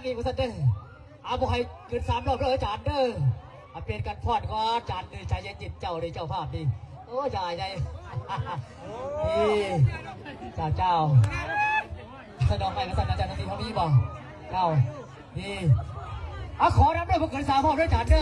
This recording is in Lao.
ນີ້ວ່າຊັ້ນເດີ. ອາ ບໍ່ໃຫ້ຂຶ້ນສາມຮອບເດີອາຈານເດີ. ອາ ປ່ຽນກັນຟ້ອນກ່ອນອາຈານເດີ. ໃຈເຢັນໆ ເຈົ້າເດີ ເຈົ້າພາບນີ້. ໂອ້ ຢາໃຫຍ່ ນີ້ ເຈົ້າ ເຈົ້າ ສະດອກໄມ້ວ່າຊັ້ນ ອາຈານ ທາງນີ້ເຂົາມີບໍ່? ເຈົ້າ ນີ້ ອາ ຂໍນຳເດີ ບໍ່ເກີນສາມຮອບເດີອາຈານເດີ.